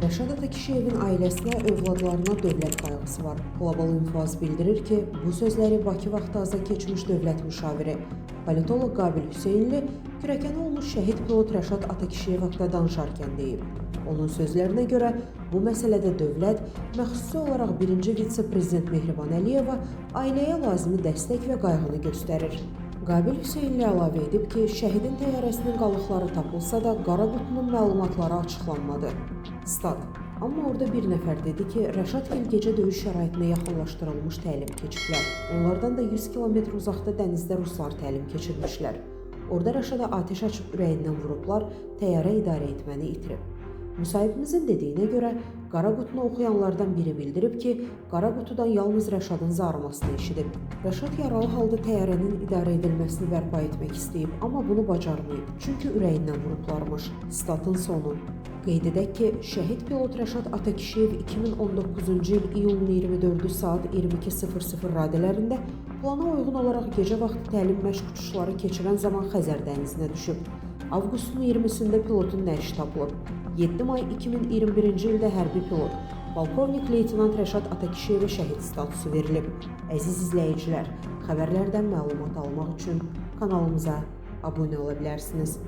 Rəşad Atakişiyevin ailəsinə, övladlarına dövlət qayğısı var. Qlobal İnfoaz bildirir ki, bu sözləri Bakı vaxtı keçmiş dövlət müşaviri, politoloq Qabil Hüseynli kürəkəni olmuş şəhid pilot Rəşad Atakişiyev haqqında danışarkən deyib. Onun sözlərinə görə bu məsələdə dövlət, məxsusi olaraq birinci vitse-prezident Mehriban Əliyeva ailəyə lazımi dəstək və qayğını göstərir. Qabil Hüseynli əlavə edib ki, şəhidin təyyarəsinin qalıqları tapılsa da qara qutunun məlumatları açıqlanmadı. Stat. Amma orada bir nəfər dedi ki, Rəşadgil gecə döyüş şəraitinə yaxınlaşdırılmış təlim keçiblər. Onlardan da 100 kilometr uzaqda dənizdə ruslar təlim keçirmişlər. Orada Rəşada atəş açıb ürəyindən vurublar, təyyarə idarə etməni itirib. Müsahibimizin dediyinə görə qara qutunu oxuyanlardan biri bildirib ki, qara qutudan yalnız Rəşadın zarımasını eşidib. Rəşad yaralı halda təyyarənin idarə edilməsini bərpa etmək istəyib, amma bunu bacarmayıb. Çünki ürəyindən vurublarmış. Statın sonu. Qeyd edək ki, şəhid pilot Rəşad Atakişiyev 2019-cu il iyulun 24-ü saat 22:00 radələrində plana uyğun olaraq gecə vaxtı təlim məşq uçuşları keçirən zaman Xəzər dənizinə düşüb. Avqustun 20-sində pilotun nəşi tapılıb. 7 may 2021-ci ildə hərbi pilot polkovnik leytenant Rəşad Atakişiyevə şəhid statusu verilib. Əziz izləyicilər, xəbərlərdən məlumat almaq üçün kanalımıza abunə ola bilərsiniz.